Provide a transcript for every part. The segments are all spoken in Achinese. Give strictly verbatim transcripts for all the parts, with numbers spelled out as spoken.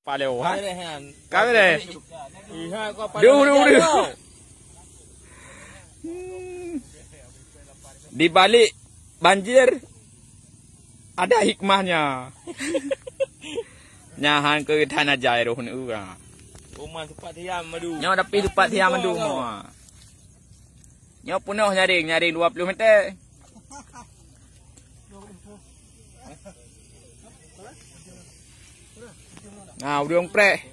Paléo, ha? Kamera. Iya, kau paléo. Duh, duh, duh. Hmm. Di balik banjir ada hikmahnya. Nyan han keu tan ajai roh neu, ha. Rumah tempat diam madu. Nyoe tapi tempat diam madu, ha. Nyoe peunoh nyaring, nyaring dua puluh meter. Nah, ureueng preh.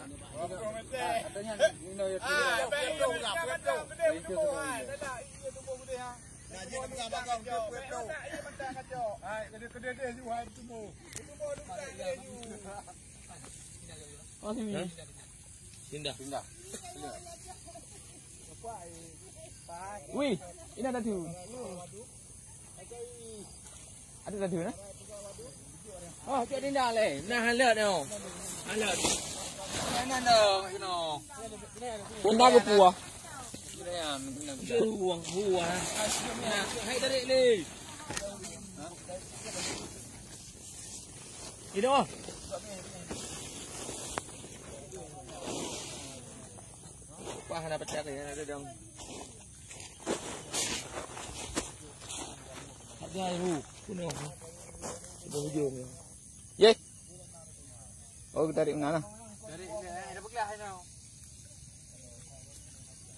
Pindah. Pindah. Wih, ini ada tu. Ada tu, nah. Oh, cok pindah leh. Nah, halat nyoe. Halat. Mana dah, kena. Pindah ke puah. Pindah, pindah. Ruang, ruang. Nah, hai tarik leh. Ini, oh. Pah, na pecah ni, ada dong. Ada hu, penuh. Sudah hujung ni. Ye. Oh, kita tarik mana? Tarik ni, ada pegah ni.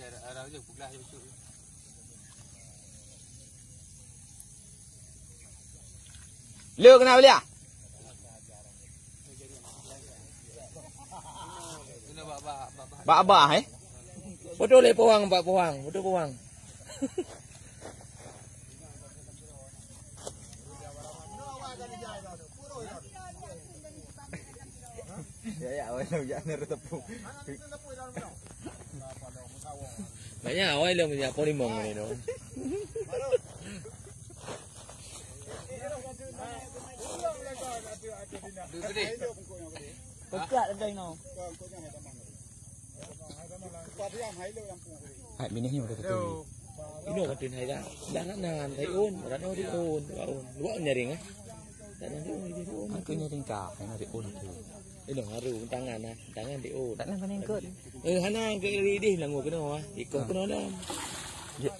Ada, ada je pegah je betul. Le keunan beuliah. Bak abah, eh? Beutôi lé pohang, bak pohang, beutôi pohang. Ya, ya, awai lom jak neu tepung. Banyak awai lom jak polimong ni tu. Peugah dah inoe. Hai, binéh nyoe kata tu. Inoe kata hai dah. Dah nan, nan, hai un, dah nan, hai un, hai un. Luwak nyaring, eh. Dah nan, hai un. Aku nyaring kah, hai nyaring un tu. Inoe haru tangan, ah. Tangan di un. Tak nan, nan ikut. Eh, hana ke ridih lah ngok kena, ah. Ikut kena dah. Ya.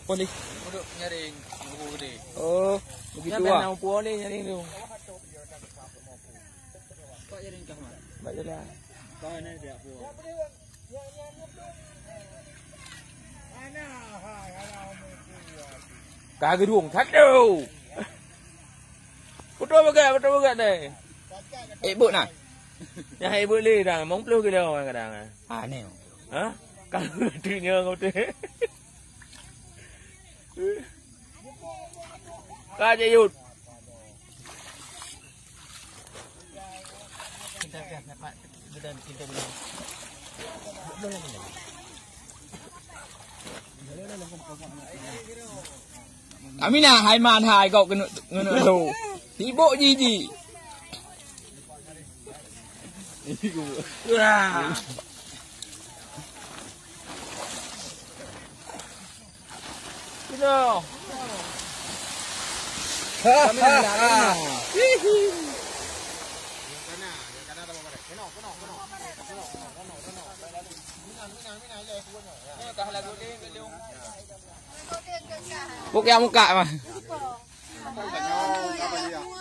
Boleh. Duduk nyaring, nunggu gede. Oh, begitu ah. Nyaring tu. Pak jalan kah, Mat? Pak jalan. Kau ni dia apa? Ka geudong that lé. Beutôi beugèt, beutôi beugèt deh. Eh, beuet na. Nyang eh, beuet lé dah, limong ploh kilo kadang. Ah, ni. Ha? Kalau tu nyoe kau tu. Ka jeuet. Aminah hai man hai kok keuneuk, keuneuk lho. Sibok jiji. Wah. Kena. Kami nak, kami nak. Buka muka mah.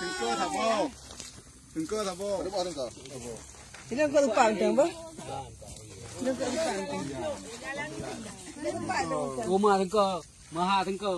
Tengko sabo. Tengko sabo. Sini kau lupa tengko. Rumah tengko. Maha tengko.